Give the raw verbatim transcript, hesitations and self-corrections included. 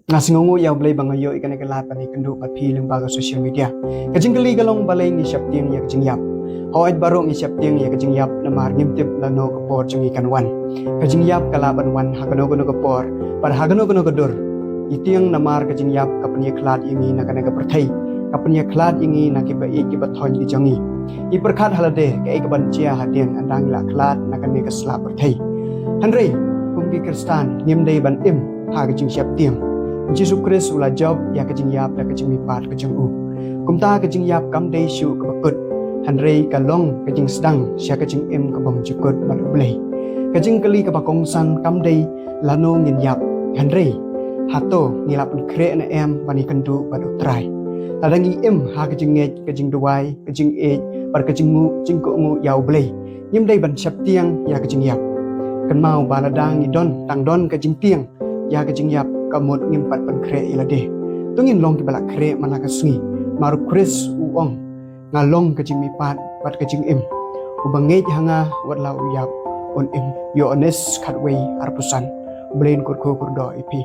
Nga sngewnguh ïa U Blei ba nga ïoh ïa kane ka lad ban ïakynduh bad phi lyngba ka social media. Ka jingkylli ka long, balei ngi sheptieng ïa ka jingïap? Hooid, baroh ngi sheptieng ïa ka jingïap namar ngim tip lano ka por jong ngi kan wan. Ka jingïap ka lah ban wan ha kano kano ka por bad ha kano kano ka dur. Ngi tieng namar ka jingïap ka pynïakhlad ïa ngi na kane ka pyrthei, ka pynïakhlad ïa ngi na kiba ïeit kiba thoiñ ki jong ngi. Ngi pyrkhat ha lade kaei kaban jia hadien ynda ngi la khlad na kane ka sla pyrthei. Hynrei kum ki Khristan ngim dei ban im ha ka jingsheptieng. U Jisu Khrist u la jop ïa ka jingïap da ka jingmihpat ka jong u. Kumta ka jingïap kam dei shuh kaba kut, hynrei ka long ka jingsdang sha ka jingim ka bymjukut bad U Blei. Ka jingkylli kaba kongsan kam dei lano ngin ïap, hynrei hato ngi la pynkhreh ne em ban ïakynduh bad U Trai? Lada ngi im ha ka jingngeit, ka jingduwai, ka jingïeit bad ka jingnguh jingkohnguh ïa U Blei, ngim dei ban sheptieng ïa ka jingïap. Kynmaw ba lada ngi don tang don ka jingtieng ïa ka jingïap, ka mut ngim pat pynkhreh ïa lade. To ngin long kiba la khreh man la ka sngi. Namar U Khrist u ong, nga long ka jingmihpat bad ka jingim. Uba ngeit ha nga, wat la u ïap, un im. Ïoannis khatwei arphew san. U Blei un kyrkhu kyrdoh ïa phi.